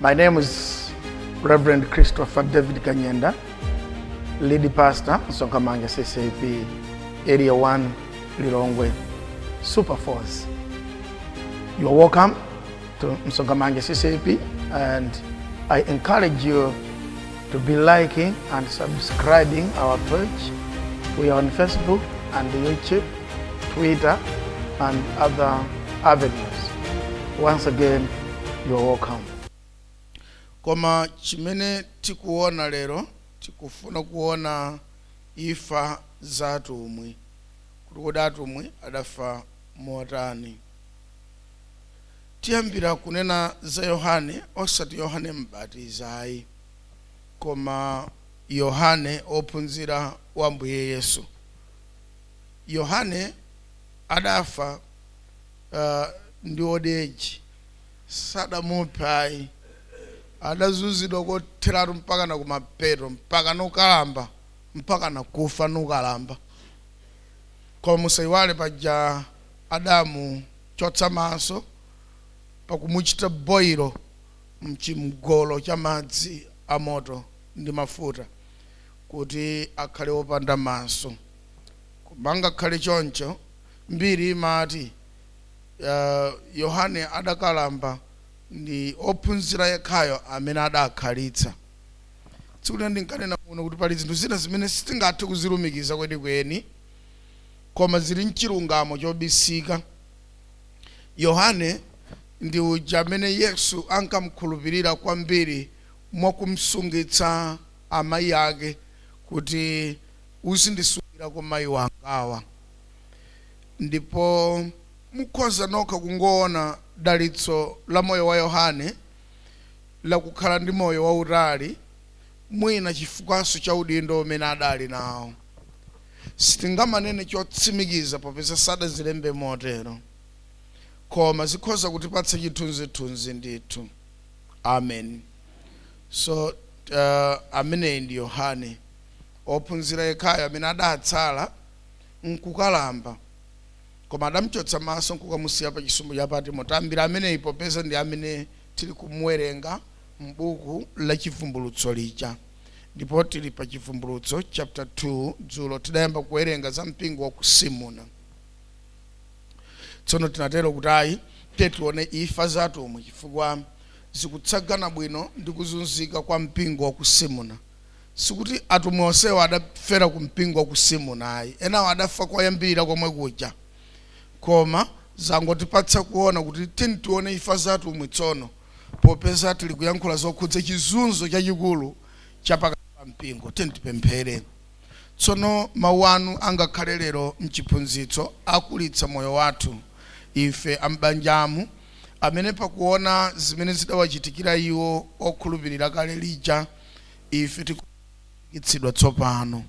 My name is Reverend Christopher David Kanyenda, lead pastor, Msonkhamanja CCAP, Area 1, Lilongwe, Super Force. You are welcome to Msonkhamanja CCAP, and I encourage you to be liking and subscribing our page. We are on Facebook and YouTube, Twitter, and other avenues. Once again, you are welcome. Koma chimene tikuona lero, tikufuna kuona imfa za atumwi, kuti kodi atumwi adafa motani. Tiyambira kunena za Yohane, osati Yohane Mbatizi ayi, koma Yohane ophunzira wa Ambuye Yesu. Yohane adafa ndi old age, sadamuphe ayi. Adazunzidwa kotheratu mpaka na kumapeto, mpaka nukalamba, mpaka nakufa nukalamba. Koma musayiwale paja adamuchotsa maso pakumuchita boil mchimgolo cha madzi amoto ndi mafuta kuti akhale wopanda maso. Koma ngakhale choncho, mbiri imati Yohane adakalamba ndi ophunzira yekhayo amene adakhalitsa. Tsiku lina ndinkanena muno kuti pali zinthu zina zimene sitingathe kuzilumikiza kwenikweni, koma zili mchilungamo chobisika. Yohane ndi uja amene Yesu ankamkhulupirira kwambiri mwakumsungitsa amayi ake kuti uzindisungirako mayi wangawa. Ndipo mukhoza nokha kungoona dalitso la moyo wa Yohane lakukhala ndi moyo wautali, mwina chifukwanso cha udindo umene adali nawo. Sitingamanene chotsimikiza popeza sadazilembe motero, koma zikhoza kutipatsa chithunzithunzi ndithu. Amen. So ameneyi ndi Yohane, ophunzira yekhayo amene adatsala nkukalamba, koma adamchotsa maso nkukamusiya pa chisumbu cha Patimo. Tayambira ameneyi popeza ndi amene tili kumuwerenga m'buku la Chivumbulutso lija, ndipo tili pa Chivumbulutso chapter 2. Dzulo tidayamba kuwerenga za mpingo wa ku Simuna. Tsono tinatero kuti ayi, tiye tione imfa za atumwi chifukwa zikutsagana bwino ndi kuzunzika kwa mpingo wa ku Simuna. Sikuti atumwi onsewa adafera ku mpingo wa ku Simuna ayi, enawo adafa koyambirira komwe kuja, koma zangotipatsa kuona kuti tiyeni tione imfa za atumwi tsono popeza tili kuyankhula zokhudza chizunzo chachikulu cha pakati pa mpingo. Tiyeni tipemphere. Tsono mawu anu angakhale lero mchiphunzitso akulitsa moyo wathu ife a m'banjamu, amene pakuona zimene zidawachitikira iwo okhulupirira kale lija, ife tikulimbikitsidwa tsopano.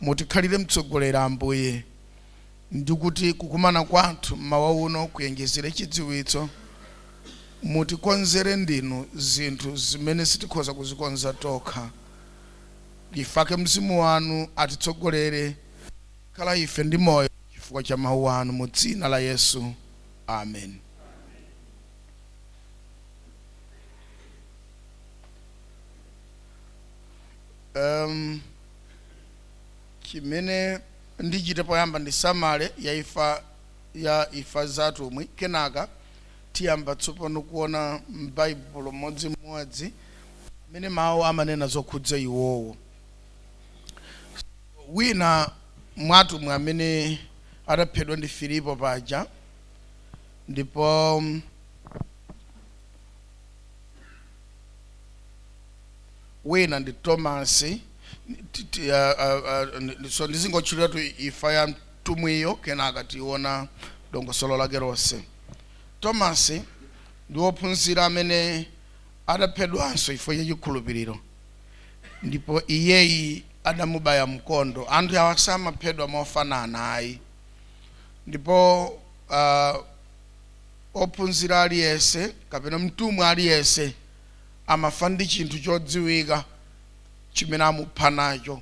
Mutikhalire mtsogoleri, Ambuye, ndi kuti kukumana kwathu mmawa uno kuyenjezere chidziwitso. Mutikonzere ndinu zinthu zimene sitikhoza kuzikonza tokha. Ndifake Mzimu wanu atitsogolere, khala ife ndi moyo chifukwa cha mawu anu, mu dzina la Yesu, amen. Chimene ndichite poyamba ndi summary ya imfa za atumwi, kenaka tiyamba tsopano kuona m'Baibulo mmodzimmodzi amene mawu amanena zokhudza iwowo. Wina mwa atumwi amene adaphedwa ndi Filipo paja, ndipo wina ndi Tomasi. So ndizingotchuliratu imfa ya mtumwiyo, kenaka tiona dongosolo lake lonse. Tomasi ndi wophunzira amene adaphedwanso chifukwa cha chikhulupiriro, ndipo iyeyi adamubaya mkondo. Anthu awa samaphedwa mofanana ayi, ndipo ophunzira aliyense kapena mtumwi aliyense amafa ndi chinthu chodziwika chimene amupha nacho.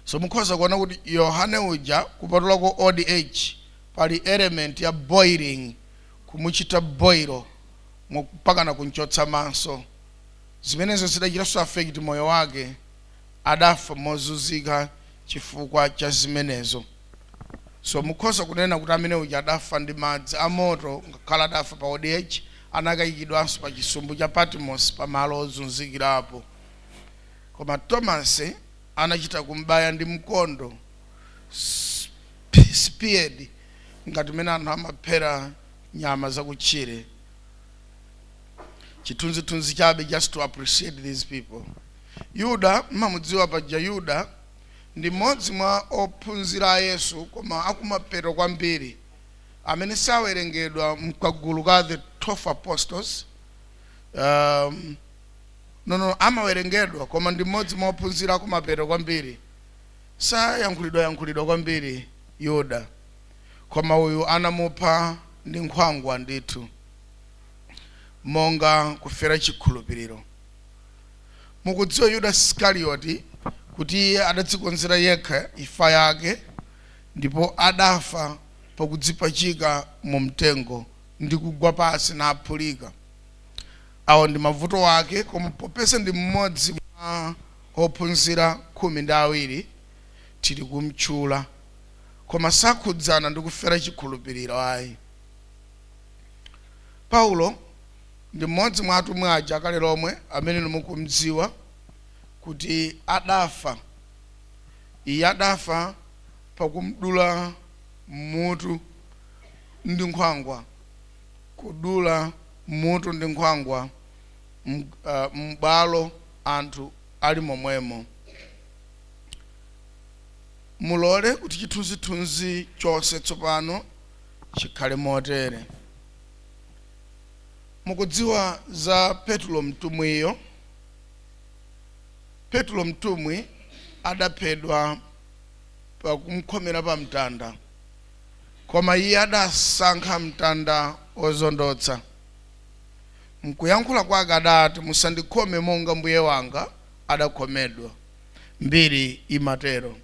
So mukhoza kuona kuti Yohane uja, kupatulako old age, pali element ya boiling, kumuchita boil Mpakana kumchotsa maso. Zimenezo zidachitanso affect moyo wake. Adafa mozunzika chifukwa cha zimenezo. So mukhoza kunena kuti amene uja adafa ndi madzi amoto, ngakhale adafa pa old age, anakayikidwanso pa chisumbu cha Patmos, pamalo ozunzikirapo. Koma Thomas anachita kumbaya ndi mkondo, speared, ngati mmene anthu amaphera nyama zakutchire. Chithunzithunzi chabe, just to appreciate these people. Yuda mmamudziwa paja. Yuda ndi mmodzi mwa ophunzira a Yesu, koma akumapeto kwambiri, amene sawerengedwa mkagulu ka the 12 apostles. No, amawerengedwa, koma ndi mmodzi mwa ophunzira akumapeto kwambiri, sayankhulidwa yankhulidwa kwambiri Yuda. Koma uyu anamupha ndi nkhwangwa ndithu, monga kufera chikhulupiriro. Mukudziwa Yuda Iskarioti, kuti iye adadzikonzera yekha imfa yake, ndipo adafa pakudzipachika mu mtengo ndi kugwa pasi naphulika. Awo ndi mavuto ake, koma popeza ndi mmodzi mwa ophunzira 12, tili kumtchula, koma sakhudzana ndi kufera chikhulupiriro ayi. Paulo ndi mmodzi mwa atumwi aja akale lomwe amene mukumdziwa kuti adafa. Iye adafa pakumdula mutu ndi nkhwangwa, kudula mutu ndi nkhwangwa m'bwalo anthu ali momwemo. Mulole kuti chithunzithunzi chonse tsopano chikhale motere. Mukudziwa za Petulo mtumwiyo. Petulo mtumwi adaphedwa pakumkhomera pa mtanda, koma iye adasankha mtanda ozondotsa. Mkuyankhula kwake adati, "Musandikhome monga mbuye wanga adakhomedwa." Mbiri imatero.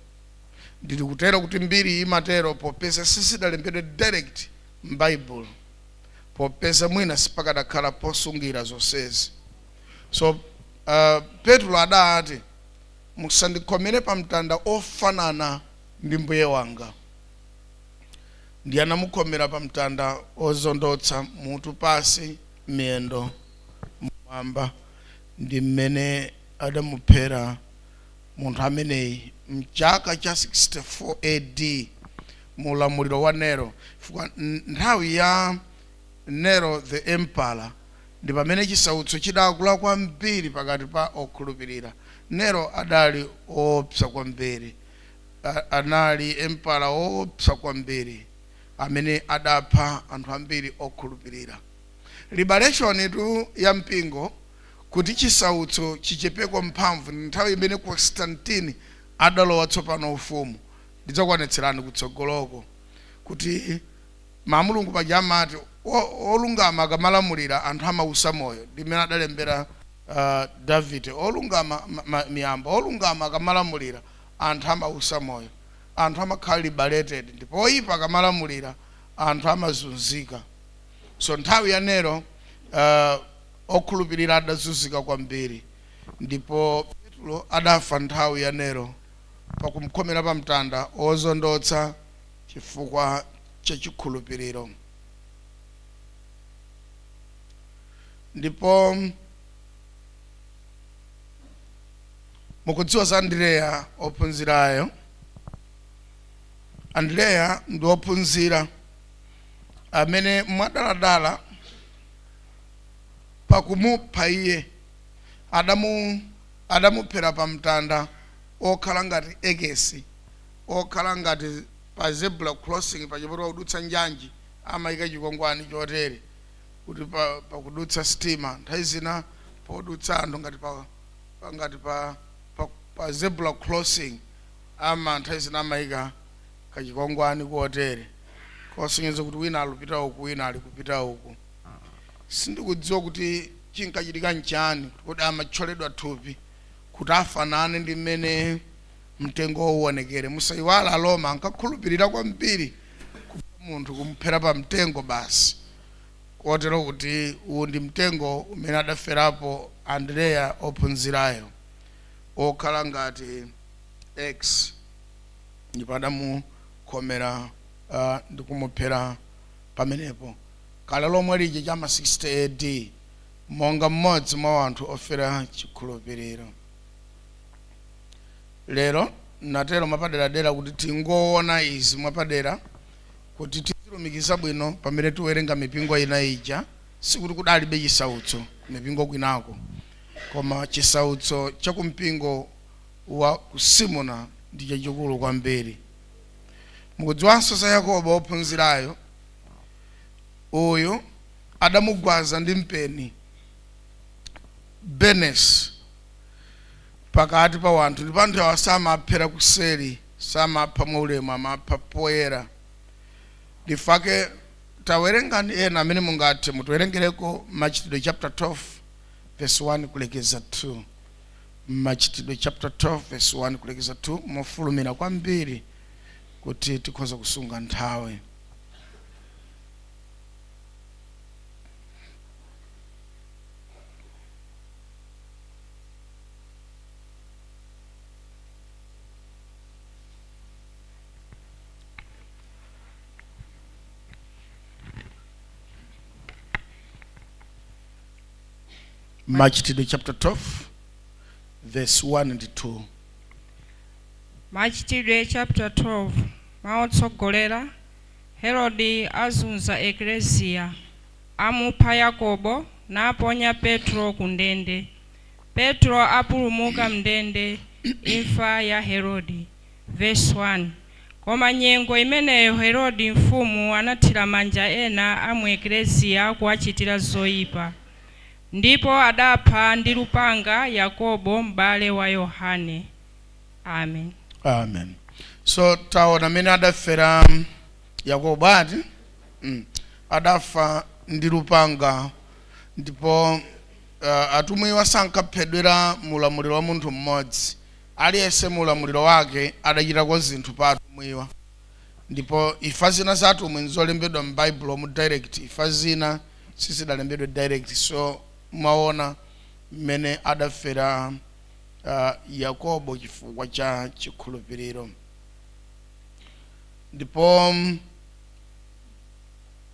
Ndili kutero kuti mbiri imatero popeza sizidalembedwe direct m'Baibulo, popeza mwina sipakadakhala posungira zonsezi. So Petro adati, "Musandikhomere pa mtanda ofanana ndi mbuye wanga." Ndi anamukhomera pa mtanda ozondotsa, mutu pasi, miyendo mmwamba. Ndi mmene adamuphera munthu ameneyi mchaka cha 64 AD mu ulamuliro wa Nero, chifukwa nthawi ya Nero the emperor ndi pamene chisautso chidakula kwambiri pakati pa okhulupirira. Nero adali woopsa kwambiri. Anali emperor woopsa kwambiri amene adapha anthu ambiri okhulupirira. Liberation tu ya mpingo, kuti chisautso chichepeko mphamvu, ndi nthawi imene Constantine adalowa tsopano ufumu. Ndidzakuonetserani kutsogoloko kuti mamulungu paja amati olungama akamalamulira anthu amausa moyo. Ndi mmene adalembera Davide, olungama miyambo, olungama akamalamulira anthu amausa moyo, anthu amakhala liberated, ndipo oyipa akamalamulira anthu amazunzika. So nthawi ya Nero okhulupirira adazunzika kwambiri, ndipo Petro adafa nthawi ya Nero pakumkhomera pa mtanda ozondotsa chifukwa cha chikhulupiriro. Ndipo mukudziwa za Andreya ophunzirayo. Andreya ndi ophunzira amene mwadaladala pakumupha iye adamuphera pa mtanda okhala ngati ekesi, okhala ngati pa zebra crossing pachipoti pakudutsa njanji amayika chikwangwani chotere kuti pakudutsa sitima, nthawi zina podutsa anthu, ngati pa zebra crossing ama nthawi zina amayika kachikwangwani kotere kosonyeza kuti wina alupita uku, wina ali kupita uku. Sindikudziwa kuti chinkachitika nchani, kuti amathyoledwa thupi kuti afanane ndi mmene mtengo uwonekere. Musayiwala, Aroma ankakhulupirira kwambiri kupha munthu, kumuphera pa mtengo basi. Kotero kuti uwu ndi mtengo umene adaferapo Andreya ophunzirayo, okhala ngati X, ndipo adamukhomera ndi kumuphera pamenepo kale lomwe lija chama 60 AD, monga mmodzi mwa anthu ofera chikhulupiriro. Lero natero mwapaderadera kuti tingoona izi mwapadera kuti tizilumikiza bwino pamene tiwerenga mipingo ina ija. Sikuti kudalibe chisautso mipingo kwinako, koma chisautso chakumpingo wa ku Simuna ndi chachikulu kwambiri. Mukudziwanso za Yakobo ophunzirayo. Uyu adamugwaza ndi mpeni Benes pakati pa wanthu, ndipo anthu awa samaphera kuseri, samapha mwaulemu, amapha poyera. Ndifake tawerengani ena amene mungathe mutiwerengereko Machitidwe chapter 12 verse 1 kulekeza 2. Machitidwe chapter 12 verse 1 kulekeza 2, mofulumira kwambiri kuti tikhoza kusunga nthawi. Machitidwe chapter 12 verse 1 ndi 2. Machitidwe chapter 12. Maotsogolera: Herode azunza Eklesia, amupha Yakobo, naponya Petro ku ndende. Petro apulumuka mndende. Imfa ya Herode. Verse 1. Koma nyengo imeneyo Herode mfumu anathira manja ena a mu Eklesia kuwachitira zoyipa, ndipo adapha ndi lupanga Yakobo m'bale wa Yohane. Amen. Amen. So taona amene adafera Yakobo ati adafa ndi lupanga. Ndipo atumwiwa sankaphedwera mulamuliro wa munthu mmodzi. Aliyense mulamuliro wake adachitako zinthu pa atumwiwa, ndipo imfa zina za atumwi nzolembedwa m'Baibulo mu direct, imfa zina sizidalembedwe direct. So mwaona mmene adafera Yakobo chifukwa cha chikhulupiriro. Ndipo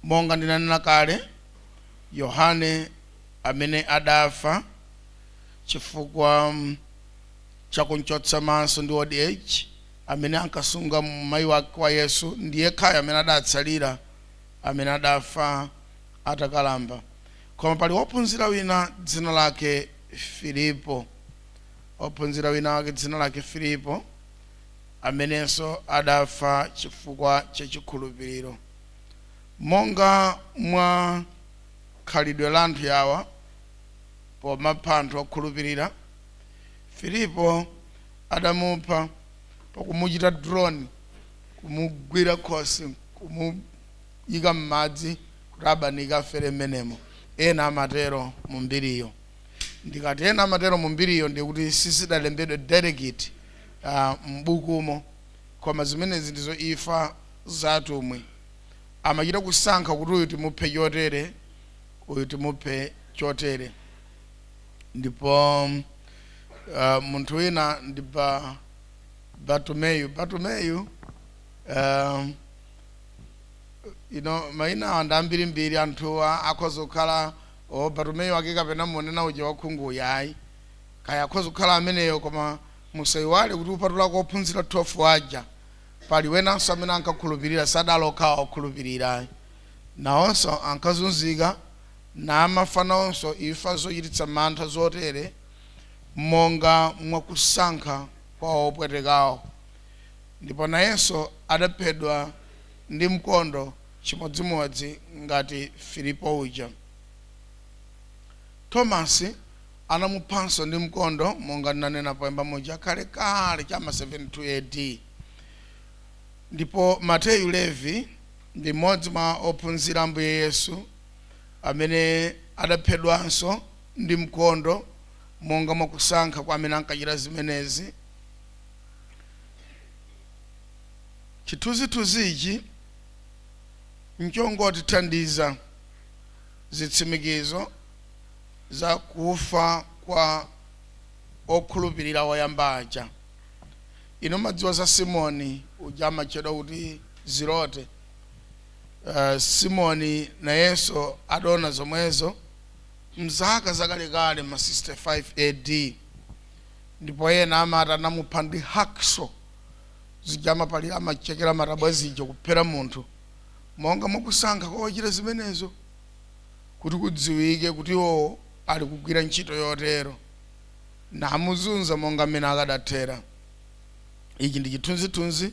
monga ndinanena kale, Yohane amene adafa chifukwa chakumchotsa maso ndi old age, amene ankasunga mayi wake wa Yesu, ndiye yekhayo amene adatsalira amene adafa atakalamba. Koma pali wophunzira wina dzina lake Filipo, ophunzira wina wake dzina lake Filipo, amenenso adafa chifukwa cha chikhulupiriro. Monga mwa khalidwe la anthu yawa pomapha anthu okhulupirira, Filipo adamupha pakumuchita drown, kumugwira khosi, kumuyika m'madzi kuti abanike afere mmenemo. Ena amatero mu mbiriyo. Ndikati ena amatero mu mbiriyo, ndikuti sizidalembedwe direct m'bukumo, koma zimenezi ndizo imfa za atumwi. Amachita kusankha kuti uyu timuphe chotere, uyu timuphe chotere. Ndipo munthu wina ndi Bartumeyu. Bartumeyu, mayina awa ndi ambirimbiri, anthuwa akhoza kukhala o Bartumeyu ake kapena munena uja wakhunguyu, ayi, kaya akhoza kukhala ameneyo. Koma musayiwale kuti kupatulako ophunzira 12 aja, pali wenanso amene ankakhulupirira. Sadala okhawa okhulupirira, nawonso ankazunzika namafa nawonso imfa zochititsa mantha zotere, monga mwakusankha kwa opwetekawo. Ndipo nayenso adaphedwa ndi mkondo chimodzimodzi ngati Filipo uja. Tomasi anamuphanso ndi mkondo, monga ndinanena poyamba muja, kalekale chama 72 AD. Ndipo Mateyu Levi ndi mmodzi mwa ophunzira Ambuye Yesu amene adaphedwanso ndi mkondo, monga mwakusankha kwa amene ankachita zimenezi. Chithunzithunzi ichi nchongotithandiza. Zitsimikizo za kufa kwa okhulupirira oyamba aja. Inu mumadziwa za Simoni uja amatchedwa kuti Zilote. Simoni nayenso adaona zomwezo mzaka zakalekale ma 65 AD, ndipo ena amati anamupha ndi hacksaw zija amapalira, amachekera matabwa zija kuphera munthu, monga mwakusankha kwa ochita zimenezo kuti kudziwike kuti iwo ali kugwira ntchito yotero, namuzunza monga mmene akadathera. Ichi ndi chithunzithunzi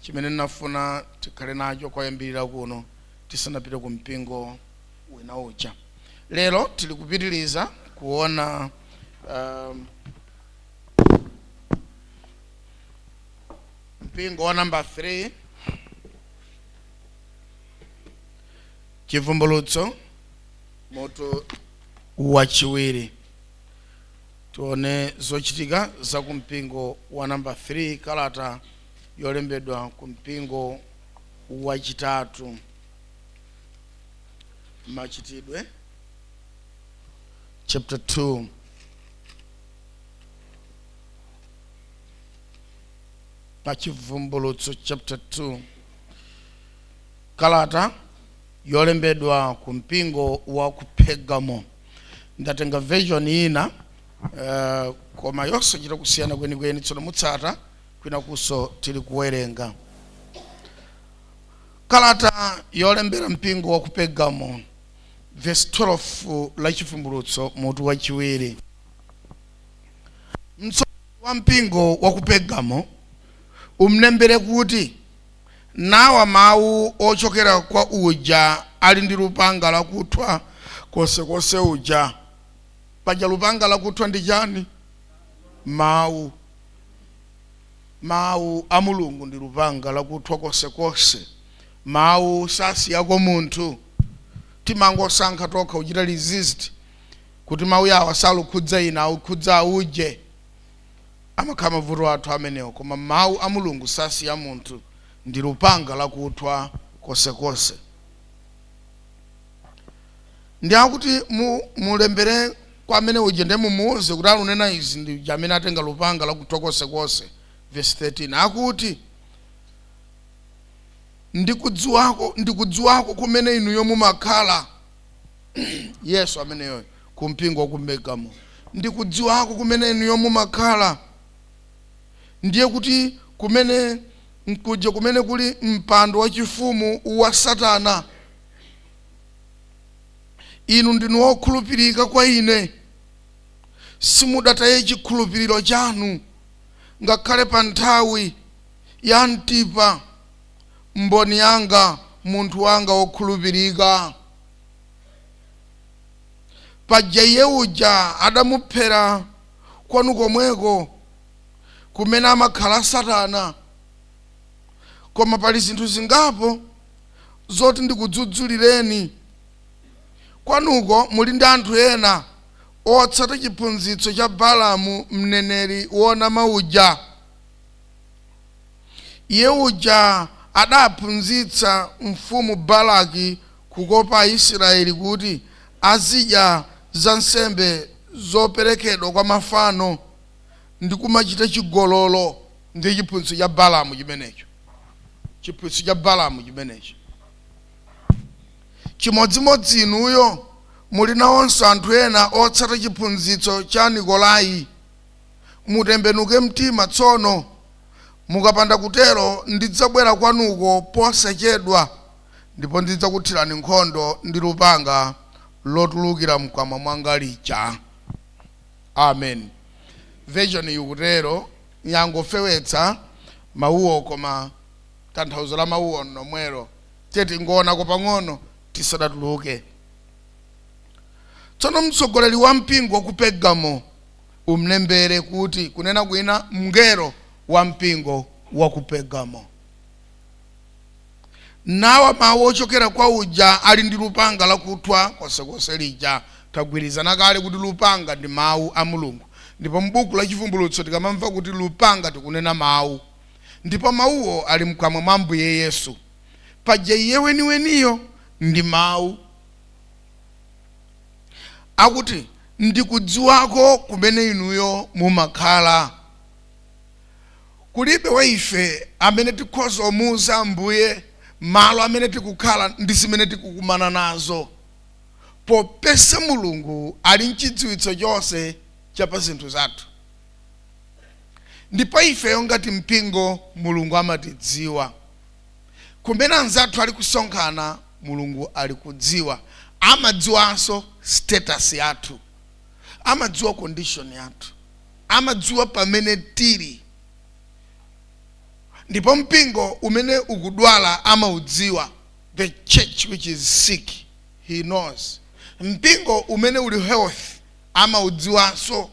chimene ndinafuna tikhale nacho koyambirira kuno tisanapite ku mpingo wina uja. Lero tili kupitiriza kuona mpingo wa namba 3, Chivumbulutso mutu wachiwiri. Tione zochitika za ku mpingo wa namba 3, kalata yolembedwa ku mpingo wachitatu, Machitidwe chapter 2. Pa Chivumbulutso chapter 2, kalata yolembedwa ku mpingo wa ku Pergamo. Ndatenga version ina, koma yosachita kusiyana kwenikweni. Tsono mutsata kwinakunso tili kuwerenga kalata yolembera mpingo wa ku Pergamo, verse 12 la Chivumbulutso mutu wachiwiri. Mtsogoleri wa mpingo wa ku Pergamo umlembere kuti, Nawa mawu ochokera kwa uja ali ndi lupanga lakuthwa konsekonse uja. Paja lupanga lakuthwa ndi chani? Mawu. Mawu a Mulungu ndi lupanga lakuthwa konsekonse. Mawu sasiyako munthu. Timangosankha tokha kuchita resist kuti mawu awa salukhudza ine, akukhudza auje. Amakhala mavuto athu amenewo, koma mawu a Mulungu sasiya munthu, ndi lupanga lakuthwa konsekonse. Ndi akuti mulembere kwa amene uja, ndiye mumuuze kuti alunena izi ndi uja amene atenga lupanga lakuthwa konsekonse. Verse 13 akuti, ndikudziwako kumene inuyo mumakhala. Yesu ameneyoyo ku mpingo wa ku Pergamo, ndikudziwako kumene inuyo mumakhala, ndiye kuti kumene nkuja kumene kuli mpando wachifumu wa Satana. Inu ndinu okhulupirika kwa ine, simudataye chikhulupiriro chanu ngakhale pa nthawi ya Antipa, mboni yanga, munthu wanga wokhulupirika. Paja iye uja adamuphera kwanu komweko, kumene amakhala Satana. Koma pali zinthu zingapo zoti ndikudzudzulireni. Kwanuko muli ndi anthu ena otsata chiphunzitso cha Balamu, mneneri wonama uja. Iye uja adaphunzitsa mfumu Balaki kukopa Aisraeli kuti azidya za nsembe zoperekedwa kwa mafano ndi kumachita chigololo. Ndiye chiphunzitso cha Balamu chimenecho, chiphunzitso cha Balamu chimenecho. Chimodzimodzi inuyo muli nawonso anthu ena otsata chiphunzitso cha Anikolai. Mutembenuke mtima tsono. Mukapanda kutero, ndidzabwera kwanuko posachedwa, ndipo ndidzakuthirani nkhondo ndi lupanga lotulukira mkamwa mwanga lija. Amen. Version ikutero, yangofewetsa mawuwo, koma tanthauzo la mawuwo nlomwelo. Tiye tingoonako pang'ono tisadatuluke. Tsono mtsogoleri wa mpingo wa ku Pergamo umlembere kuti, kunena kwina, mngelo wa mpingo wa ku Pergamo, nawa mawu ochokera kwa uja ali ndi lupanga lakuthwa konsekonse lija. Tagwirizana kale kuti lupanga ndi mawu a Mulungu, ndipo m'buku la Chivumbulutso tikamamva kuti lupanga tikunena mawu, ndipo mawuwo ali mkamwa mwa Ambuye Yesu. Paja iye weniweniyo ndi mawu. Akuti ndikudziwako kumene inuyo mumakhala. Kulibe wa ife amene tikhoza kumuuza Ambuye malo amene tikukhala ndi zimene tikukumana nazo, popeza Mulungu ali mchidziwitso chonse cha pa zinthu zathu. Ndipo ifeyo ngati mpingo, Mulungu amatidziwa. Kumene anzathu ali kusonkhana, Mulungu ali kudziwa. Amadziwanso status yathu, amadziwa condition yathu, amadziwa pamene tili. Ndipo mpingo umene ukudwala amaudziwa. The church which is sick, He knows. Mpingo umene uli health amaudziwanso.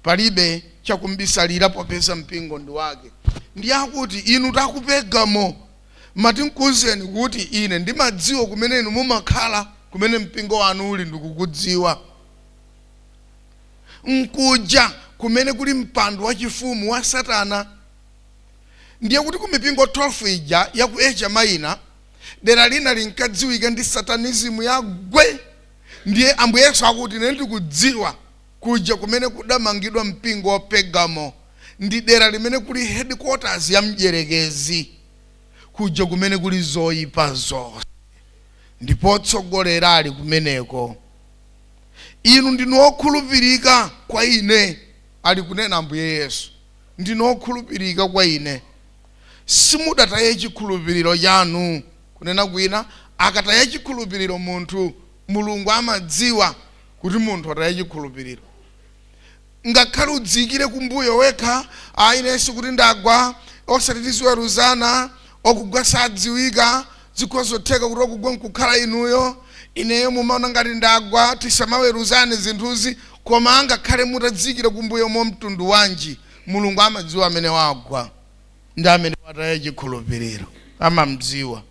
Palibe chakumbisalira, popeza mpingo ndi wake. Ndi akuti, inu ta ku Pergamo, mati nkuuzeni kuti ine ndimadziwa kumene inu mumakhala, kumene mpingo wanu uli ndikukudziwa. Nkuja kumene kuli mpando wachifumu wa Satana. Ndiye kuti ku mipingo 12 ija ya ku Asia Minor, dera lina linkadziwika ndi satanism yagwe. Ndiye Ambuye Yesu akuti, ine ndikudziwa kuja kumene kudamangidwa mpingo wa Pergamo ndi dera limene kuli headquarters ya mdierekezi, kuja kumene kuli zoyipa zonse, ndipo otsogolera ali kumeneko. Inu ndinu okhulupirika kwa ine, ali kunena Ambuye Yesu, ndinu okhulupirika kwa ine, simudataye chikhulupiriro chanu. Kunena kwina, akataya chikhulupiriro munthu, Mulungu amadziwa kuti munthu ataya chikhulupiriro. Ngakhale udziyikire kumbuyo wekha, ayi, inenso kuti ndagwa, osati tiziweruzana, okugwa sadziwika, zikhozotheka kuti okugwa nkukhala inuyo, ineyo mumaona ngati ndagwa, tisamaweruzane zinthuzi. Koma angakhale mutadziyikira kumbuyo mo mtundu wanji, Mulungu amadziwa amene wagwa ndi amene wataya chikhulupiriro, amamdziwa,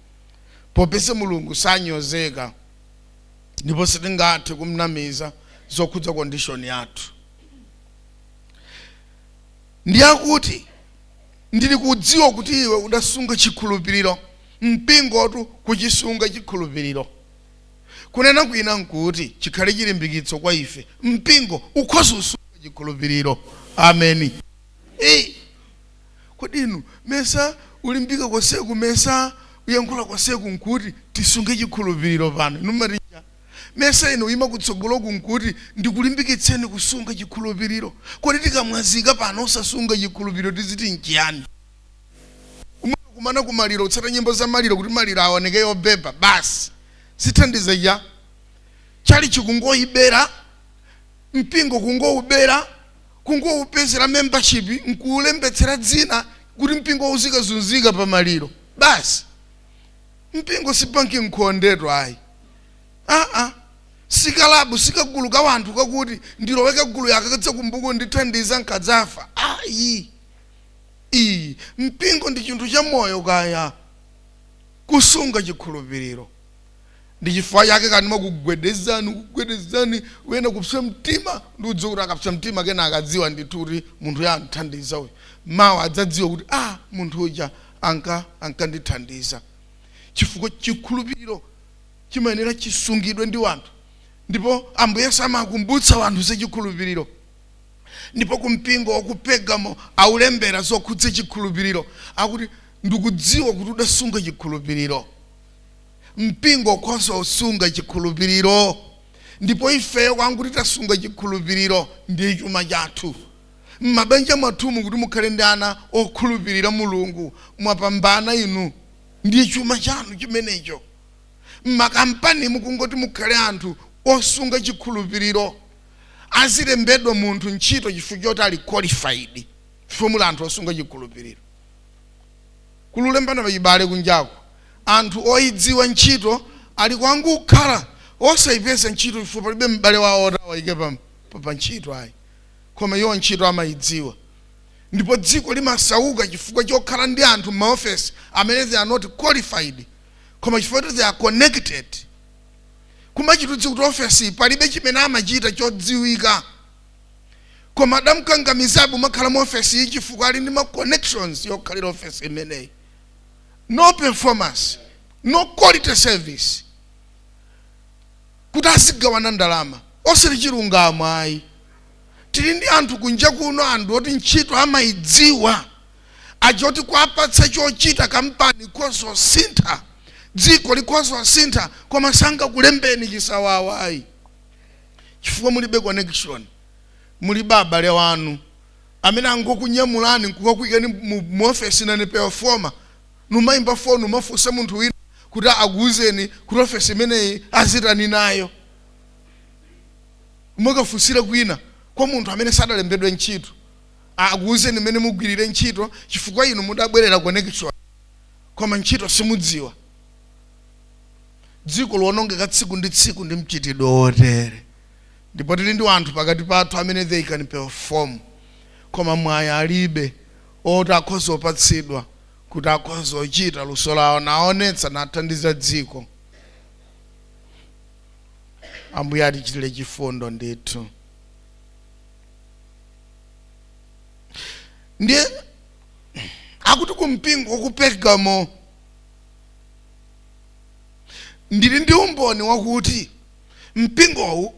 popeza Mulungu sanyozeka ndipo sitingathe kumnamiza zokhudza condition yathu. Ndiyakuti ndili kudziwa kuti iwe udasunga chikhulupiriro. Mpingotu kuchisunga chikhulupiriro. Kunena kwina nkuti chikhale chilimbikitso kwa ife, mpingo ukhoza usunga chikhulupiriro. Ameni. Ei, kodi inu mesa ulimbika konseku, mesa uyankhula konseku nkuti tisunge chikhulupiriro pano? Inu matija mesa inu uyima kutsogoloku nkuti ndikulimbikitseni kusunga chikhulupiriro? Kodi tikamwazika pano osasunga chikhulupiriro tiziti nchiyani? Kumana kumaliro, kutsata nyimbo za maliro kuti maliro aoneke yobeba basi, sithandiza cha chali chikungoyibera mpingo, kungoubera, kungoupezera membership, nkuulembetsera dzina kuti mpingo uzikazunzika pa maliro basi. Mpingo si banki nkhondeto ayi, aa, sikalabu, sikagulu ka wanthu kakuti ndilowe kagulu yakakadza kumbuko ndithandiza nkadzafa, ayi. Iyi mpingo ndi chinthu cha moyo kaya. Kusunga chikhulupiriro ndi chifukwa chake kani makugwedezani, kugwedezani wena kupsa mtima, ndi udziwa kuti akapsa mtima kena akadziwa ndithu kuti munthu ya anthandiza uyu, mawa adzadziwa kuti ah, munthu uja ankandithandiza, chifukwa chikhulupiriro chimayenera chisungidwe ndi wanthu. Ndipo Ambuye Yesu amakumbutsa wanthu za chikhulupiriro. Ndipo kumpingo wa ku Pergamo aulembera zokhudza chikhulupiriro. Akuti ndikudziwa kuti udasunga chikhulupiriro. Mpingo ukhoza usunga chikhulupiriro. Ndipo ifeyo kwanguti tasunga chikhulupiriro, ndiye chuma chathu m'mabanja mwathumu. Kuti mukhale ndi ana okhulupirira Mulungu, mwapambana inu, ndiye chuma chanu chimenecho. M'makampani mukungoti mukhale anthu osunga chikhulupiriro, azilembedwa munthu ntchito chifukwa choti ali qualified, chifukwa muli anthu osunga chikhulupiriro. Kululembana pachibale kunjako, anthu oyidziwa ntchito ali kwangukhala osayipeza ntchito chifukwa palibe m'bale wawo oti awayike pa ntchito ayi, koma iwo ntchito amayidziwa. Ndipo dziko limasauka chifukwa chokhala ndi anthu m'maofesi amene they are not qualified, koma chifukwa kuti they are connected. Kumachitutsi kuti ofesi palibe chimene amachita chodziwika, koma adamkangamizabe umakhala mu ofesi iyi chifukwa ali ndi ma connections yokhalira ofesi imeneyi. No performance, no quality service. Kuti azigawana ndalama, osati chilungamo ayi. Tili ndi anthu kunja kuno, anthu oti ntchito amayidziwa, aja oti kuwapatsa chochita kampani ikhoza kusintha, dziko likhoza kusintha, koma sangakulembeni chisawawa ayi, chifukwa mulibe connection, mulibe abale wanu amene angokunyamulani nkukakuikani mu ofesi nani performer. Numayimba foni, umafunsa munthu wina kuti akuwuzeni kuti ofesi imeneyi azitani nayo. Mumakafunsira kwina kwa munthu amene sadalembedwe ntchito, akuwuzeni mmene mugwirire ntchito, chifukwa inu mudabwerera connection koma ntchito simudziwa. Dziko liwonongeka tsiku ndi tsiku ndi mchitidwe wotere, ndipo tili ndi anthu pakati pathu amene they can perform, koma mwayi alibe oti akhoza opatsidwa kuti akhoza ochita luso lawo naonetsa nathandiza dziko. Ambuye atichitire chifundo ndithu. Ndiye akuti kumpingo ku Pergamo, ndili ndi umboni wakuti mpingowu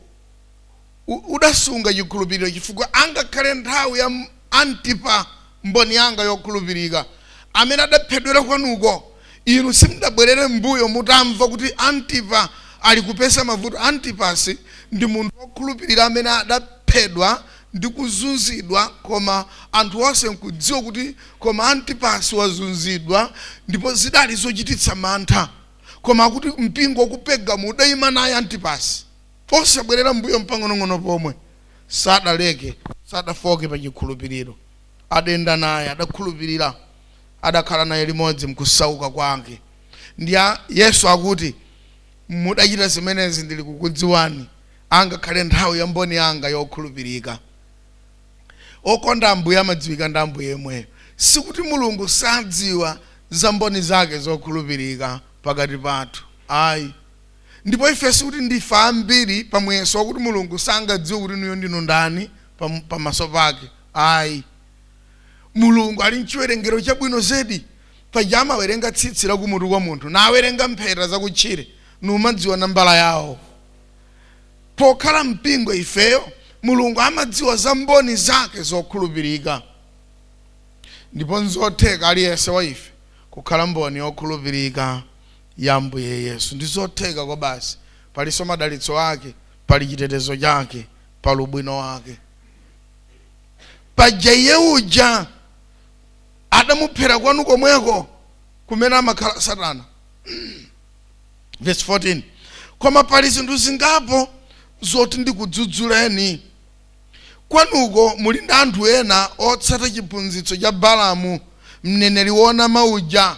udasunga chikhulupiriro, chifukwa angakhale nthawi ya Antipa, mboni yanga yokhulupirika, amene adaphedwera kwanuko, inu simudabwerere m'mbuyo mutamva kuti Antipa ali kupeza mavuto. Antipasi ndi munthu wokhulupirira amene adaphedwa ndi kuzunzidwa, koma anthu onse nkudziwa kuti koma Antipasi wazunzidwa, ndipo zidali zochititsa mantha. Koma akuti mpingo wa ku Pergamo udayima naye Antipasi, osabwerera m'mbuyo mpang'onong'ono pomwe. Sadaleke, sadafoke pa chikhulupiriro, adenda naye, adakhulupirira, adakhala naye limodzi mkusauka kwake. Ndiye Yesu akuti, mudachita zimenezi ndili kukudziwani, angakhale nthawi ya mboni yanga yokhulupirika. Okonda Ambuye amadziwika ndi Ambuye yemweyo. Sikuti Mulungu sadziwa za mboni zake zokhulupirika pakati pathu ayi, ndipo ife sikuti ndife ambiri pamuyeso wakuti Mulungu sangadziwe kuti inuyo ndinu ndani pamaso pake ayi. Mulungu ali mchiwerengero chabwino zedi. Paja amawerenga tsitsi la kumutu kwa munthu, nawerenga mpheta zakutchire, numadziwa nambala yawo. Pokhala mpingo ifeyo, Mulungu amadziwa za mboni zake zokhulupirika, ndipo nzotheka aliyense wa ife kukhala mboni yokhulupirika ya Ambuye Yesu. Ndi zotheka kwa basi. Palinso madalitso ake, pali chitetezo chake, pali ubwino wake. Paja iye uja adamuphera kwanu komweko kumene amakhala Satana. Verse 14, koma pali zinthu zingapo zoti ndikudzudzuleni. Kwanuko muli ndi anthu ena otsata chiphunzitso cha Balamu, mneneri wonama uja.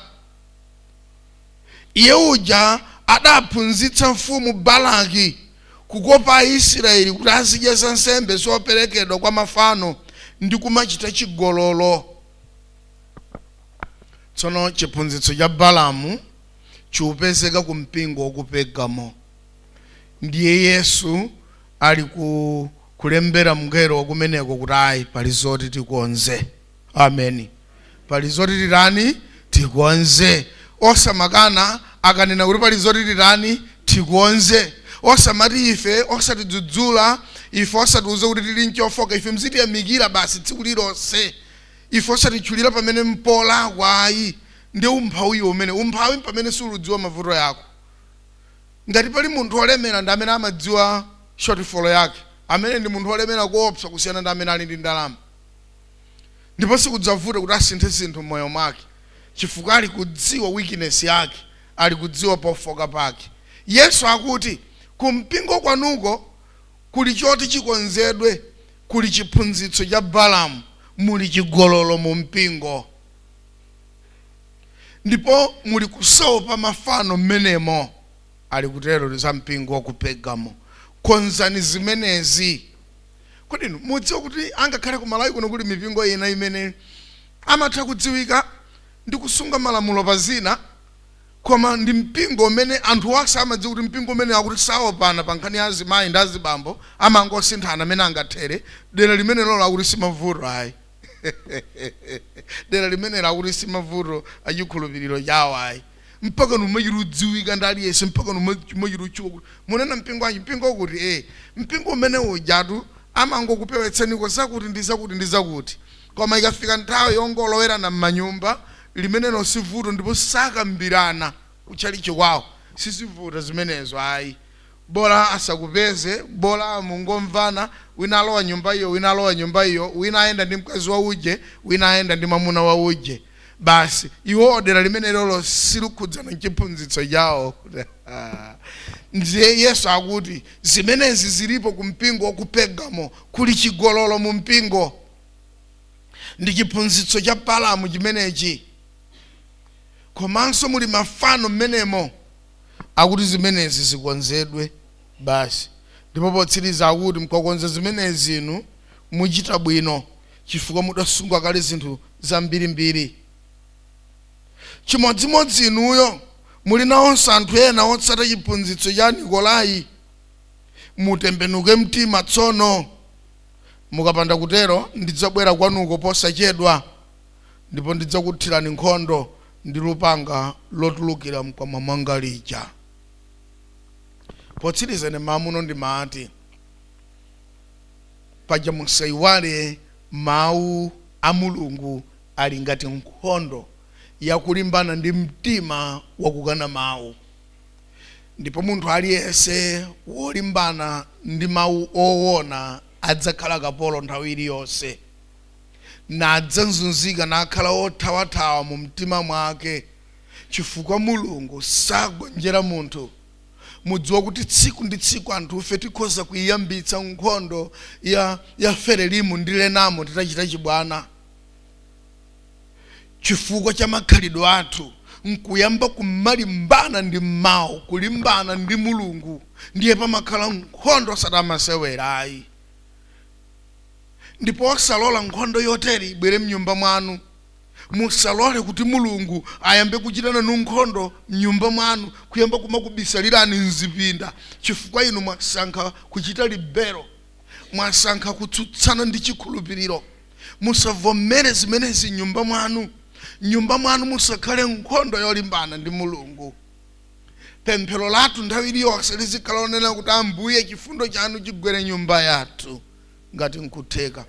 Iye uja adaphunzitsa mfumu Balaki kukopa Aisraeli kuti azidya za nsembe zoperekedwa kwa mafano ndi kumachita chigololo. Tsono chiphunzitso cha Balamu chikupezeka ku mpingo wa ku Pergamo. Ndiye Yesu ali ku kulembera mngelo wakumeneko kuti ayi, pali zoti tikonze. Ameni. Pali zoti titani? Tikonze. Osamakana akanena kuti pali zoti titani? Tikonze. Osamati ife osatidzudzula, ife osatiuza kuti tili nchofoka, ife mzitiyamikira basi tsiku lilonse. Ife osatitchulira pamene mpolakwa ayi. Ndiye umphawiwo umene umphawi pamene suludziwa mavuto yako. Ngati pali munthu olemera ndi amene amadziwa shortfall yake, amene ndi munthu olemera koopsa kusiyana ndi amene ali ndi ndalama. Ndipo sikudzavuta kuti asinthe zinthu m'moyo mwake, chifukwa ali kudziwa weakness yake, ali kudziwa pofoka pake. Yesu akuti kumpingo kwanuko kuli choti chikonzedwe, kuli chiphunzitso cha Balamu, muli chigololo mu mpingo, ndipo muli kusaopa mafano mmenemo. Ali kutero za mpingo wa ku Pergamo. Konzani zimenezi. Kodi inu mudziwa kuti angakhale ku Malawi kuno kuli mipingo ina imene amatha kudziwika ndi kusunga malamulo pa zina, koma ndi mpingo umene anthu onse amadziwa kuti mpingo umene akuti saopana pa nkhani ya azimayi ndi azibambo, amangosinthana amene angathere. Dera limene lolo akuti simavuto ayi, dera limenelo akuti simavuto achikhulupiriro chawo ayi. Mpaka numachita udziwika ndi aliyense, mpaka numachita utchuka kuti munena mpingo wanji, mpingo kuti mpingo umene ujatu amangokupewetsaniko zakuti ndi zakuti ndi zakuti, koma ikafika nthawi yongolowerana m'manyumba limenelo sivuto, ndipo sakambirana kutchalichi kwawo, sizivuta zimenezo ayi. Bola asakupeze, bola mungomvana, wina alowa nyumba iyo, wina alowa nyumba iyo, wina ayenda ndi mkazi wa uje, wina ayenda ndi mwamuna wa uje, basi. Iwo dera limene lolo silikhudzana nchiphunzitso chawo. Ndiye Yesu akuti zimenezi zilipo ku mpingo wa ku Pergamo. Kuli chigololo mu mpingo, ndi chiphunzitso cha Balamu chimenechi, komanso muli mafano mmenemo. Akuti zimenezi zikonzedwe basi. Ndipo potsiriza akuti mkakonza zimenezi inu muchita bwino, chifukwa mudasunga kale zinthu zambirimbiri. Chimodzimodzi inuyo muli nawonso anthu ena otsata chiphunzitso cha Nikolai. Mutembenuke mtima tsono. Mukapanda kutero ndidzabwera kwanuko posachedwa, ndipo ndidzakuthirani nkhondo ndi lupanga lotulukira mkamwa mwanga lija. Potsiriza ine mamuno ndimati, paja musayiwale mawu a Mulungu ali ngati nkhondo yakulimbana ndi mtima wakukana mawu, ndipo munthu aliyense wolimbana ndi mawu owona adzakhala kapolo nthawi iliyonse, nadzazunzika, nakhala othawathawa mu mtima mwake, chifukwa Mulungu sagonjera munthu. Mudziwa kuti tsiku ndi tsiku anthufe tikhoza kuiyambitsa nkhondo ya Ferelimu ndi Renamo titachita chibwana chifukwa cha makhalidwe athu, nkuyamba kumalimbana ndi mawu, kulimbana ndi Mulungu. Ndiye pamakhala nkhondo osati amasewera ayi. Ndipo osalola nkhondo yotere ibwere mnyumba mwanu. Musalole kuti Mulungu ayambe kuchita nanu nkhondo mnyumba mwanu, kuyamba kumakubisalirani mzipinda chifukwa inu mwasankha kuchita rebel, mwasankha kutsutsana ndi chikhulupiriro. Musavomere zimenezi mnyumba mwanu. Mnyumba mwanu musakhale nkhondo yolimbana ndi Mulungu. Pemphero lathu nthawi iliyonse lizikhala lonena kuti, Ambuye, chifundo chanu chigwere nyumba yathu ngati nkutheka.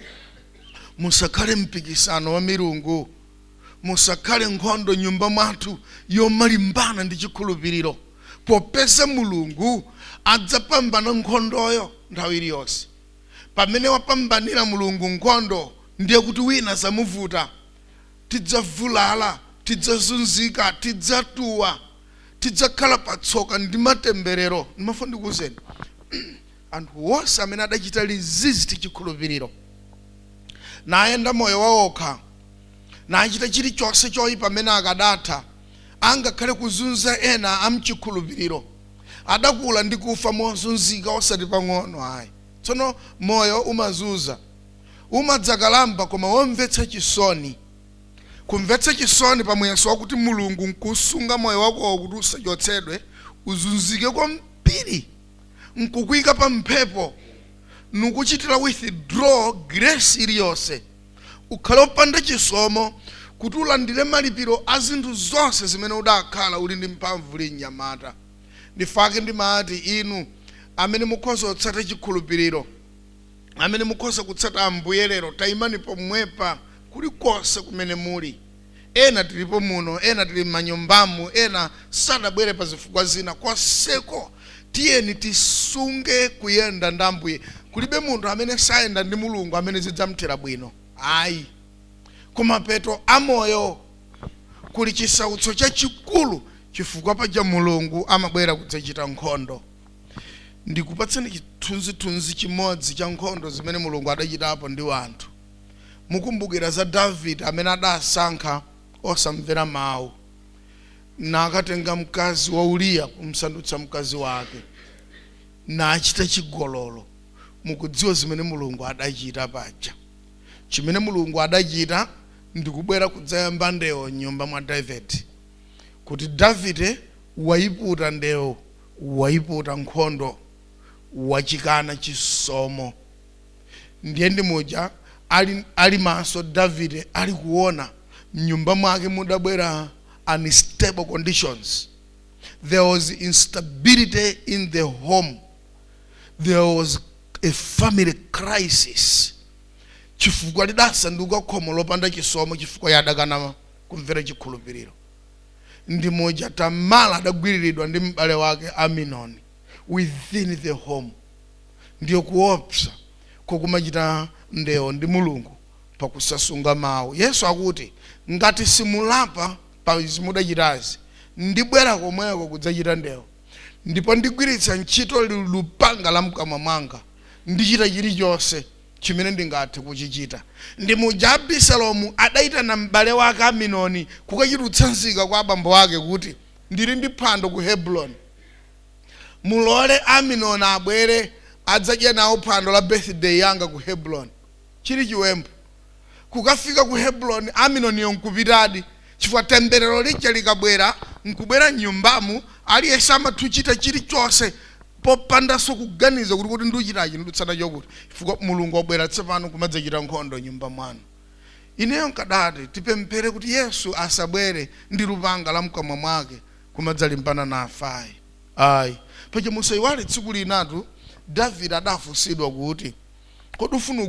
Musakhale mpikisano wa milungu, musakhale nkhondo nyumba mwathu yomalimbana ndi chikhulupiriro, popeza Mulungu adzapambana nkhondoyo nthawi iliyonse. Pamene wapambanira Mulungu nkhondo, ndiye kuti wina zamuvuta. Tidzavulala, tidzazunzika, tidzatuwa, tidzakhala patsoka ndi matemberero. Ndimafuna ndikuwuzeni, anthu onse amene adachita resist chikhulupiriro, nayenda moyo wawokha, nachita chilichonse choyipa amene akadatha, angakhale kuzunza ena amchikhulupiriro, adakula ndi kufa mozunzika osati pang'ono ayi. Tsono moyo umazunza, umadzakalamba, koma womvetsa chisoni, kumvetsa chisoni pamuyeso wakuti Mulungu nkusunga moyo wakowo kuti usachotsedwe, uzunzike kwambiri, nkukuyika pa mphepo, nikuchitira withdraw grace iliyonse, ukhale wopanda chisomo kuti ulandire malipiro a zinthu zonse zimene udakhala uli ndi mphamvu uli mnyamata. Ndifake ndimati, inu amene mukhoza kutsata chikhulupiriro, amene mukhoza kutsata Ambuye lero, tayimani pomwepa kulikonse kumene muli. Ena tilipo muno, ena tili m'manyumbamu, ena sadabwere pa zifukwa zina. Konseko tiyeni tisunge kuyenda ndi Ambuye. Kulibe munthu amene sayenda ndi Mulungu amene zidzamthera bwino ayi. Kumapeto amoyo kuli chisautso chachikulu, chifukwa paja Mulungu amabwera kudzachita nkhondo. Ndikupatseni chithunzithunzi chimodzi cha nkhondo zimene Mulungu adachitapo ndi anthu. Mukumbukira za Davide amene adasankha osamvera mawu, nakatenga mkazi wa Uriya kumsandutsa mkazi wake, nachita chigololo. Mukudziwa zimene Mulungu adachita paja. Chimene Mulungu adachita ndikubwera kudzayamba ndewo m'nyumba mwa Davide, kuti Davide wayiputa ndewo, wayiputa nkhondo, wachikana chisomo. Ndiye ndi muja ali maso Davide ali kuona mnyumba mwake mudabwera unstable. Unstable conditions. There was instability in the home. There was a family crisis, chifukwa lidasanduka khomo lopanda chisomo, chifukwa yadakana kumvera chikhulupiriro. Ndi muja Tamala adagwiriridwa ndi m'bale wake Aminoni within the home. Ndiyo kuopsa kokumachita ndewo ndi Mulungu pakusasunga mawu. Yesu akuti, "Ngati simulapa pa zimudachitazi, ndibwera komweko kudzachita ndewo, ndipo ndigwiritsa ntchito lupanga la mkamwa mwanga, ndichita chilichonse chimene ndingathe kuchichita." Ndi muja Abisalomu adayitana m'bale wake Aminoni kukachitutsa nzika kwa abambo ake kuti, "Ndili ndi phwando ku Hebroni, mulole Aminoni abwere adzadya nawo phwando la birthday yanga ku Hebroni." Chili chiwembu. Kukafika ku Hebroni, Aminoniyo nkupitadi, chifukwa temberero lija likabwera, nkubwera mnyumbamu, aliyense amathuchita chilichonse popandanso kuganiza kuti ndiuchitachi ndidutsana chokuti, chifukwa Mulungu wabwera tsopano kumadzachita nkhondo nyumba mwanu. Ineyo nkadati tipemphere kuti Yesu asabwere ndi lupanga la mkamwa mwake kumadzalimbana nafe, ayi, ayi. Paja musayiwale, tsiku linatu Davide adafunsidwa kuti, "Kodi ufuna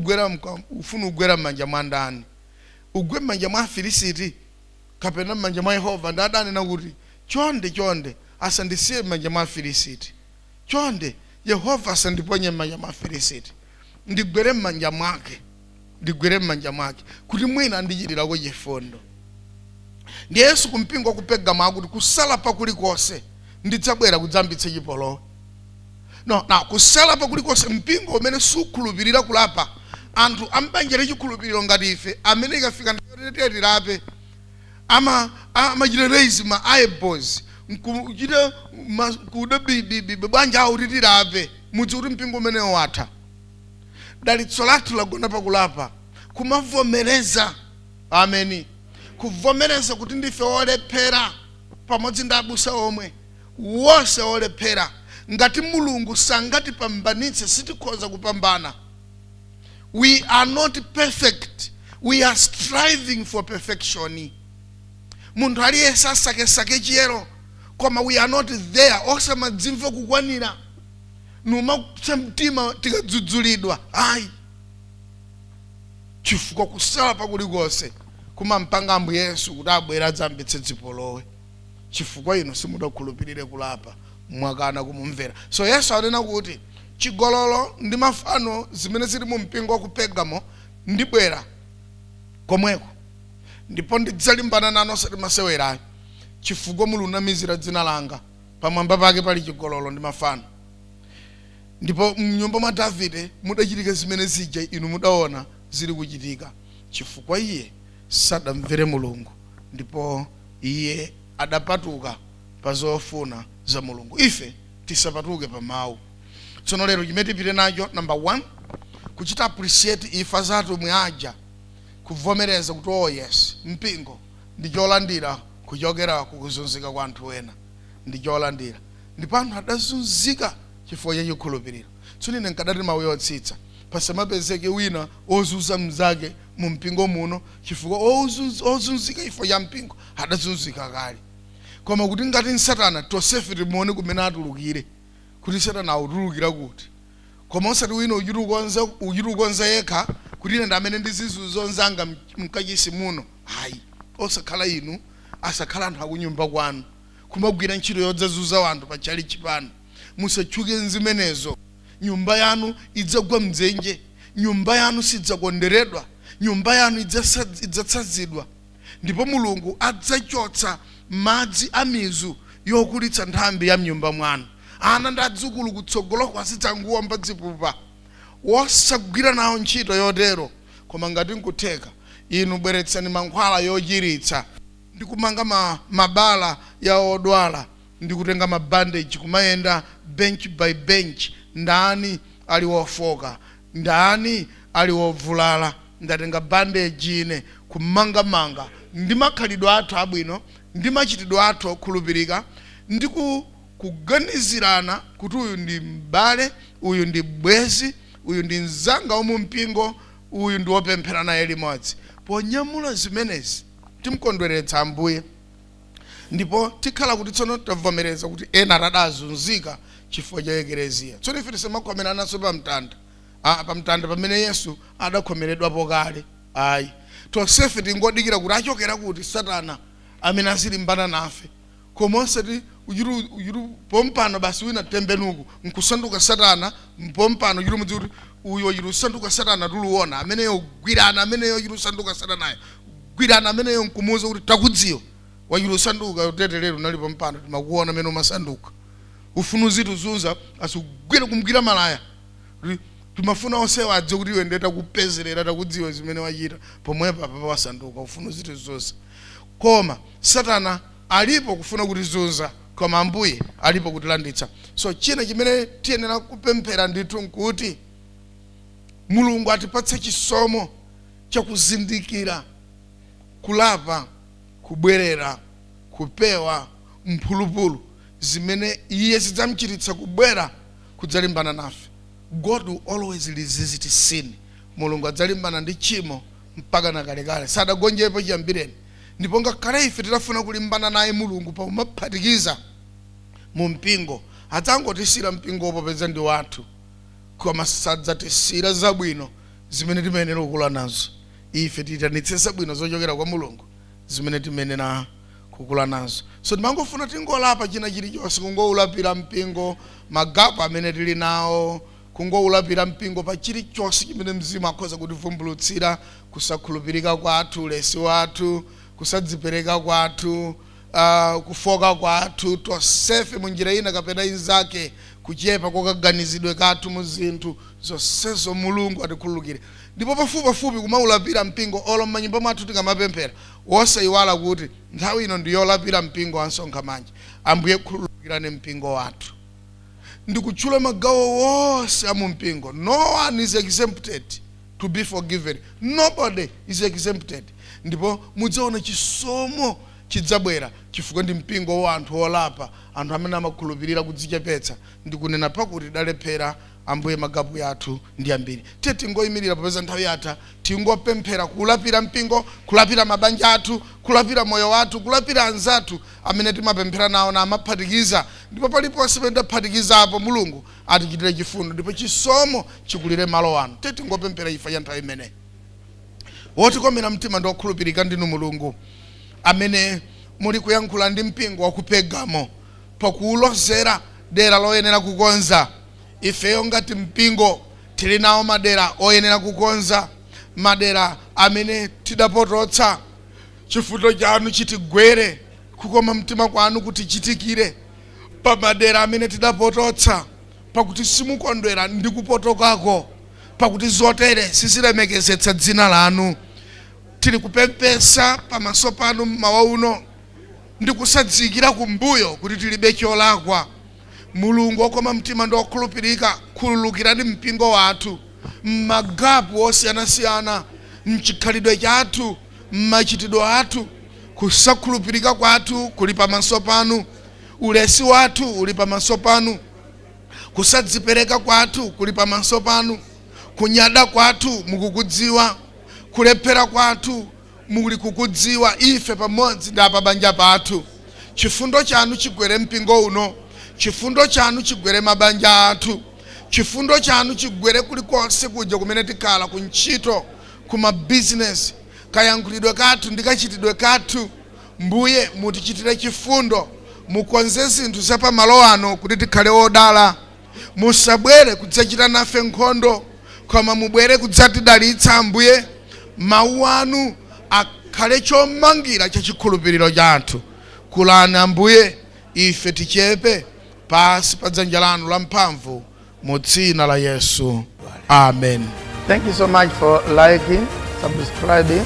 ugwera m'manja mwa ndani? Ugwe m'manja mwa Afilisiti kapena m'manja mwa Yehova?" Ndi adanena kuti, "Chonde, chonde, asandisiye m'manja mwa Afilisiti. Chonde, Yehova asandiponye m'manja mwa Afilisiti. Ndigwere m'manja mwake, ndigwere m'manja mwake, kuti mwina andichitirako chifundo." Ndi Yesu kumpingo ku Pergamo akuti, "Kusalapa kulikonse, ndidzabwera kudzayambitsa chipolowe." No na kusalapa kulikonse, mpingo umene sukhulupirira kulapa, anthu ambanja lachikhulupiriro ngati ife, amene ikafika nthawi tilape, amachita raise ma eyebrows, nkuchita kuda bibibi, bwanja awo kuti tilape, mudzi kuti mpingo umenewo watha. Dalitso lathu lagona pakulapa, kumavomereza, ameni, kuvomereza kuti ndife olephera pamodzi ndi abusa omwe wonse olephera. Ngati Mulungu sangatipambanitse, sitikhoza kupambana. We are not perfect, we are striving for perfection. Munthu aliyense asakesake chiyero, koma we are not there. Osamadzimva kukwanira, numapsa mtima tikadzudzulidwa, ayi, chifukwa kusalapa kulikonse kumampanga Ambuye Yesu kuti abwere adzayambitse zipolowe, chifukwa inu simudakhulupirire kulapa, mwakana kumumvera. So Yesu anena kuti chigololo ndi mafano zimene zili mu mpingo wa ku Pergamo, ndibwera komweko ndipo ndidzalimbana nanu osati masewerayo, chifukwa mulunamizira dzina langa, pamwamba pake pali chigololo ndi mafano. Ndipo mnyumba mwa Davide mudachitika zimene zija inu mudaona zili kuchitika, chifukwa iye sadamvere Mulungu ndipo iye adapatuka pa zofuna za Mulungu. Ife tisapatuke pa mawu. Tsono lero chimene tipite nacho, number one, kuchita appreciate imfa za atumwi aja, kuvomereza kuti, oh yes, mpingo ndi cholandira kuchokera kukuzunzika kwa anthu ena, ndi cholandira. Ndipo anthu adazunzika chifukwa cha chikhulupiriro. Tsono ine nkadati mawu yotsitsa, pasamapezeke wina ozunza mnzake mu mpingo muno, chifukwa ozunzika chifukwa cha mpingo adazunzika kale. Koma kuti ngati Satana, tonsefe timuone kumene atulukire, kuti Satana akutulukira kuti, koma osati wina uchiti ukonza yekha kuti ine ndi amene ndizizunza onzanga mkachisi muno, ayi. Osakhala inu, asakhala anthu akunyumba kwanu kumagwira ntchito yodzazunza wanthu pa chalichi pano. Musatchuke nzimenezo. Nyumba yanu idzagwa mdzenje, nyumba yanu sidzakondweredwa, nyumba yanu idzatsazidwa, ndipo Mulungu adzachotsa madzi a mizu yokulitsa nthambi ya mnyumba mwanu. Ana ndi adzukulu kutsogoloko azidzanguwomba zipupa. Wosagwira nawo ntchito yotero. Koma ngati nkutheka, inu bweretsani mankhwala yochiritsa ndi kumanga mabala ya odwala, ndi kutenga mabandeji, kumayenda bench by bench: ndani ali wofoka? Ndani ali wovulala? Ndatenga bandeji ine, kumangamanga ndi makhalidwe athu abwino ndi machitidwe athu okhulupirika ndi kuganizirana kuti uyu ndi m'bale, uyu ndi bwezi, uyu ndi mzanga wamumpingo, uyu ndi wopemphera naye limodzi. Ponyamula zimenezi, timkondweretsa Ambuye. Ndipo tikhala kuti tsono tavomereza kuti ena adazunzika chifukwa cha Ekleziya. Tsono ife tisamakhomerananso pamtanda, pamtanda pamene Yesu adakhomeredwapo kale, ayi. Tonsefe tingodikira kuti achokera kuti Satana amene azilimbana nafe, koma osati uchitu pompano basi wina tembenuku nkusanduka Satana pompano. Uchiti mudzi kuti uyo uchiti usanduka Satana, tuluona ameneyo, gwirana ameneyo, uchiti usanduka Satanayo, gwirana ameneyo nkumuwuza kuti takudziwa, wachiti usanduka tetelero, unali pompano, timakuona amene umasanduka, ufuna uzituzunza. Asugwire kumgwira malaya. Timafuna onsewa adziwe kuti iwe ndiye takupezerera, takudziwa zimene wachita pomwepo, apa wasanduka, ufuna uzitizunza. Koma Satana alipo kufuna kutizunza, koma Ambuye alipo kutilanditsa. So china chimene tiyenera kupemphera ndithu nkuti Mulungu atipatse chisomo chakuzindikira, kulapa, kubwerera, kupewa mphulupulu zimene iye zidzamchititsa kubwera kudzalimbana nafe. God will always resist sin. Mulungu adzalimbana ndi tchimo mpaka na kalekale, sadagonjepo chiyambireni. Ndipo ngakhale ife titafuna kulimbana naye Mulungu pakumaphatikiza mu mpingo, adzangotisira mpingo popeza ndi wathu, koma sadzatisira zabwino zimene timayenera kukula nazo. Ife tiyitanitse zabwino zochokera kwa Mulungu zimene timayenera kukula nazo. So timangofuna tingolapa china chilichonse, kungoulapira mpingo magapu amene tili nawo, kungoulapira mpingo pa chilichonse chimene Mzimu akhoza kutivumbulutsira: kusakhulupirika kwathu, ulesi wathu, kusadzipereka kwathu, kufoka kwathu tonsefe munjira ina kapena inzake, kuchepa kokaganizidwe kathu mu zinthu zonsezo. Mulungu atikhululukire. Ndipo pafupipafupi kumaulapira mpingo, olo m'manyumba mwathu tikamapemphera, wosayiwala kuti nthawi ino ndi yolapira mpingo wa Msonkhamanja. Ambuye, khululukirani mpingo wathu, ndikutchula magawo wonse a mu mpingo. No one is exempted to be forgiven, nobody is exempted. Ndipo mudzaona chisomo chidzabwera chifukwa ndi mpingo wa anthu olapa, anthu amene amakhulupirira kudzichepetsa ndikunena pakuti dalephera. Ambuye, magapu yathu ndi ambiri. Tiye tingoyimirira popeza nthawi yatha, tingopemphera kulapira mpingo, kulapira mabanja athu, kulapira moyo wathu, kulapira anzathu amene timapemphera nawo na amaphatikiza. Ndipo paliponse pamene taphatikizapo, Mulungu atichitire chifundo ndipo chisomo chikulire malo ano. Tiye tingopemphera ifa ya nthawi imeneyi. Wotikomera mtima ndi wokhulupirika ndinu Mulungu amene muli kuyankhula ndi mpingo wa ku Pergamo pakuwulozera dera loyenera kukonza. Ifeyo ngati mpingo tili nawo madera oyenera kukonza, madera amene tidapototsa. Chifundo chanu chitigwere, kukoma mtima kwanu kutichitikire pa madera amene tidapototsa, pakuti simukondwera ndi kupotokako, pakuti zotere sizilemekezetsa dzina lanu. Tili kupempesa pamaso panu mmawa uno ndi kusadziyikira kumbuyo kuti tilibe cholakwa. Mulungu wokoma mtima ndi wokhulupirika, khululukirani mpingo wathu m'magapu osiyanasiyana, mchikhalidwe chathu, m'machitidwe athu. Kusakhulupirika kwathu kuli pamaso panu, ulesi wathu uli pamaso panu, kusadzipereka kwathu kuli pamaso panu, kunyada kwathu mukukudziwa, kulephera kwathu muli kukudziwa, ife pamodzi ndi apabanja pathu. Chifundo chanu chigwere mpingo uno, chifundo chanu chigwere mabanja athu, chifundo chanu chigwere kulikonse kuja kumene tikhala, ku ntchito, ku mabizinesi, kayankhulidwe kathu ndi kachitidwe kathu. Mbuye, mutichitire chifundo, mukonze zinthu za pamalo ano kuti tikhale odala. Musabwere kudzachita nafe nkhondo, koma mubwere kudzatidalitsa. Ambuye, mawu anu akhale chomangira cha chikhulupiriro chathu. Kulani Ambuye, ife tichepe pasi pa dzanja lanu lamphamvu, mu dzina la Yesu, amen. Thank you so much for liking, subscribing,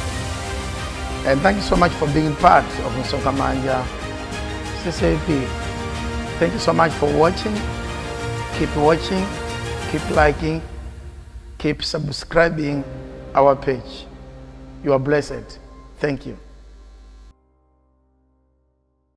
and thank you so much for being part of Msonkhamanja CCAP. Thank you so much for watching. Keep watching, keep liking, keep subscribing our page. You are blessed. Thank you.